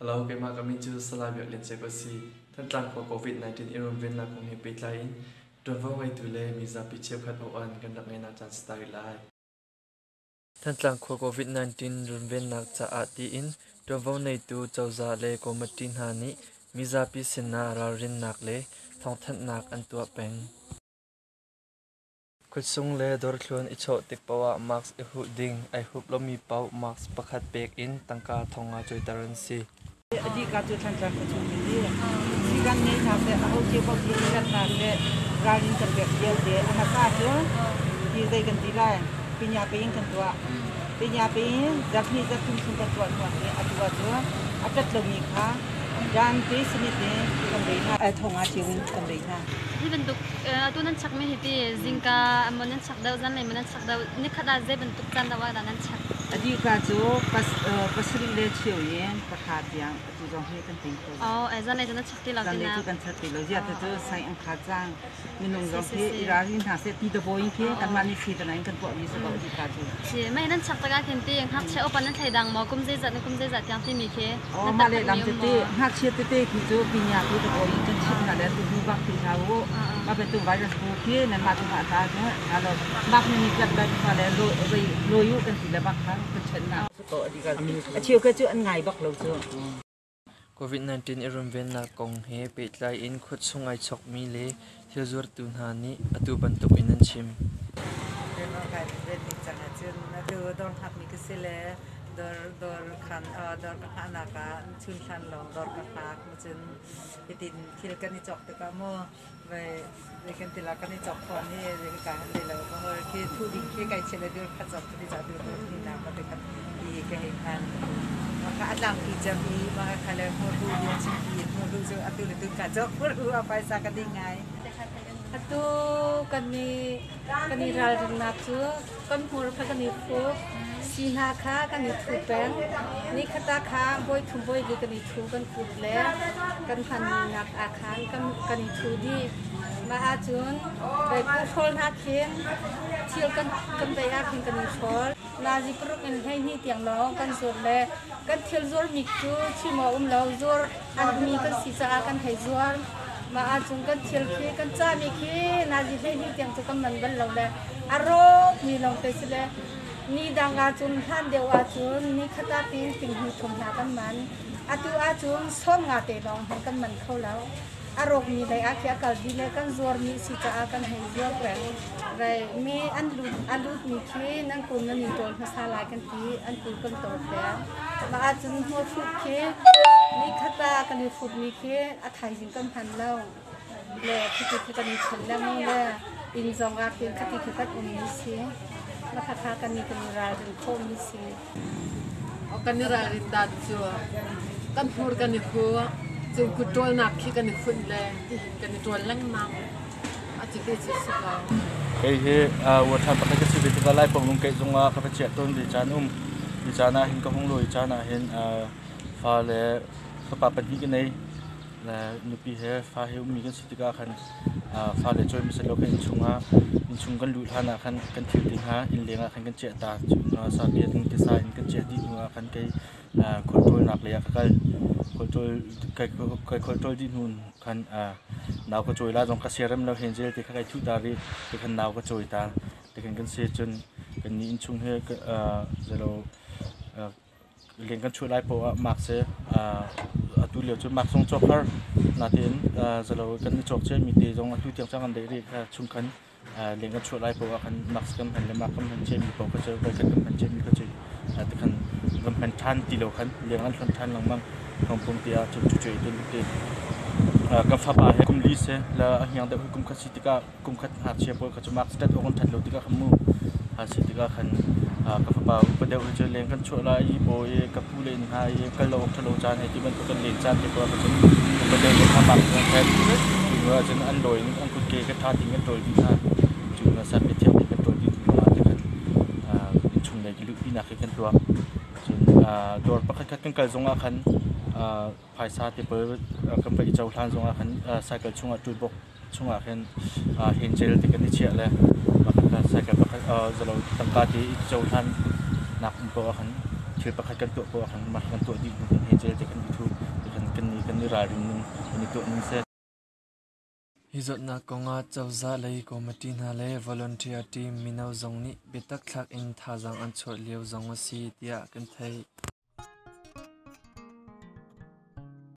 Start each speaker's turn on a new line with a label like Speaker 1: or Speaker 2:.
Speaker 1: Hello, keimah ka min cu Salai Biak Lian Ceu ka si. Thantlang khua COVID-19 i runvennak kong he pehtlai in ṭuanvo ngeitu le mizapi cheukhat aw-an kan rak ngeihnak caan si ta rih lai. Thantlang khua COVID-19 runvennak caah tiin ṭuanvo neitu cozah le committee hna nih mizapi sinah ralrinnak le thawngthanhnak an tuah peng. Khuasung le dawrthluan i chawh tik paoh ah mask i huh ding, ai hup lomi paoh mask pakhat pek in tangka thong nga cawiter an si.
Speaker 2: Adika cu Thantlang khuachung mi hi sikan ngei hna seh, aho cio paoh hi kan hna seh, ralrin kan pek vialte. A hmasa cu hi zei kan ti lai, pinya pe in kan tuah. Pinya pe in zarhhnih zarhthum chung kan tuah hnu ah atu ahcun a ṭat lomi kha dan te sinit in kan bei hna. Thong ah cio in kan bei hna.
Speaker 3: Hi bantuk atu nan chakmi hi ti zingka maw nan chak deuh, zanlei maw nan chak deuh, nikhat ah zei bantuk caan deuh ah dah nan chak?
Speaker 2: Adika cu pasarih le cheu in pahra tiang atu zong hi kan ting kho.
Speaker 3: Oh, zanlei cu na chak ti lo
Speaker 2: Zanlei cu kan chak ti lo. Ziah cu sai an kha cang. Minung zong khi i ralrin hna seh ti dabawi khi kanmah nih si in kan tuahmi si ko adika cu.
Speaker 3: Si, mei nan chak takah khin ti ngakchia upa nan thleidang maw kum zeizat in kum zeizat tiang timi khi
Speaker 2: Oh, mah le lam tete ngakchia tete khi cu pinya tu dabawi kan chimh hna le tu hnu bak ti hlah u. Mah bantuk virus bu khi nanmah tu hlah hlah hna lo mak ni tlat lai fa le loyu kan ti le bak kha kan chen na. A cheu kha cu an ngai bak lo cu.
Speaker 1: COVID-19 i runvennak kong he pehtlai in khuachung ai chawkmi le thil zuartu hna nih atu bantuk in an chim.
Speaker 4: Dawr dawr ka hngahnak ah chun hlan lawng dawr ka hngak cun hitin thil kan i cawk tikah maw Zei kan ti la kan i cawk fawn i zei ka han lo ka hor khi thu ding khi kai chele dur kha cawk ti cha dur dur ni na ma te khat ti ka hei phan ma kha atlang pi cham i ma kha le hmur hu dia chim pi hmur hu chu atu le tu ka cawk hmur hu a paisa ka ding ngai.
Speaker 5: Atu kan i kan i ralrinnak cu kan hmur kha kan i fuk, si hna kha kan i thu peng. Nikhat ah kha voi thum voi li kan i thu kan kut le kan hmannak ah khan kan kan i thu dih. Mah ahcun vei hrawl hna khin thil kan kan vei ah khin kan i hrawl. Nazi paruk in 12 tiang lawng kan zuar le kan thil zuarmi cu chim awk um lo zuar an mi kan si caah kan hei zuar. Mah ahcun kan thil khi kan cahmi khi nazi 12 tiang cu kan man bal lo le a rawkmi lawng te si le ni dang ahcun hlan deuh ahcun ni khat ah tin ting hnih thum hna kan man. Atu ahcun sawm nga te lawng hmanh kan man kho lo. A rawkmi lei ah khi a kal dih le kan zuarmi si caah kan hei zuar peng. Rei mi an lut a lutmi khi nan kul nan in tawl hmasa lai kan ti an kul kan tawl peng. Mah ahcun hmurhrut khi ni khat ah kan i hrutmi khi a thaizing kan hman lo. Le khiti khi kan i chen lengmang le inn zong ah khin khati khi kan ummi si. Mah khakha kan i kan i ralrin khawhmi si.
Speaker 6: Kan i ralrin dan cu kan hmur kan i hu, cun kut ṭawlnak khi kan i khunh le tihin kan i ṭawl lengmang. A cu te cu si ko.
Speaker 7: Kei hi uaṭhan pakhat ka si ve tikah Lai pawng lungkeih zungah ka va chiah tawn ve caan um. Hi caan ah hin ka hung lawi caan ah hin fa le fapa pahnih ka nei. Le nupi he fa he ummi kan si tikah khan fale cawi hmasa lo khan innchung ah innchung kan luh hlan ah khan kan thil te hna inn leng ah khan kan chiah ta. Cu hnu ah sapi in tisa in kan chiah dih hnu ah khan kei khualṭawlnak lei ah ka kal. Khualṭawl kai khualṭawl dih hnu khan nau ka cawi la zong ka siarem lo hen zel te kha kai thuh ta rih. Tikhan nau ka cawi ta. Tikhan kan si cun kan nih innchung he zelo leng kan chuah lai paoh ah mak si. Atu lio cu mak zong cawk har. Natein zalo kan i cawk ciami te zong atu tiang cang an deih rih kha chung khan leng kan chuah lai paoh ah khan mask kan hman le mak kan hman ciami paoh kha cu voikhat kan hman ciami kha cu tikhan kan hman ṭhan ti lo khan leng an hlonh ṭhan lengmang. Thawngpum ti ah cun cucu i ti. Kan fapa he kum li si le a hniang deuh hi kum khat si tikah kum khat ngakchia pawl kha cu mask tat awk an ṭhat lo tikah khan mu si tikah khan ka fapa upa deuh hi cu leng kan chuah lai i bawi i ka pu le inn hna i kal lo awk ṭhalo caan hei ti bantuk kan len caan te pawl kha cun upa deuh nih kha mask an khet cu hnu ah cun an lawi in an kutke kha ṭha tein kan ṭawl dih hna cu hnu ah sapit thiang tein kan ṭawl dih hnu lawngah khan innchung lei luhpinak hi kan tuah. Cun dawr pakhat khat kan kal zongah khan phaisa te pawl kan va i cohlan zongah khan cycle chungah toolbox chungah khin hengcel te kan i chiah le pakhat cycle pakhat zalo tangka te i cohlan nak um poah ah khan thil pakhat kan tuah poah ah khan mah kan tuah dih hnu hin. he gel te khan i thu ti khan kan ni kan i ralring ning kan i tuah ning si.
Speaker 1: Hi zawtnak kongah cozah lei committee hna le volunteer team mino zong nih biatak thlak in thazaang an chuah lio zong a si tiah kan theih.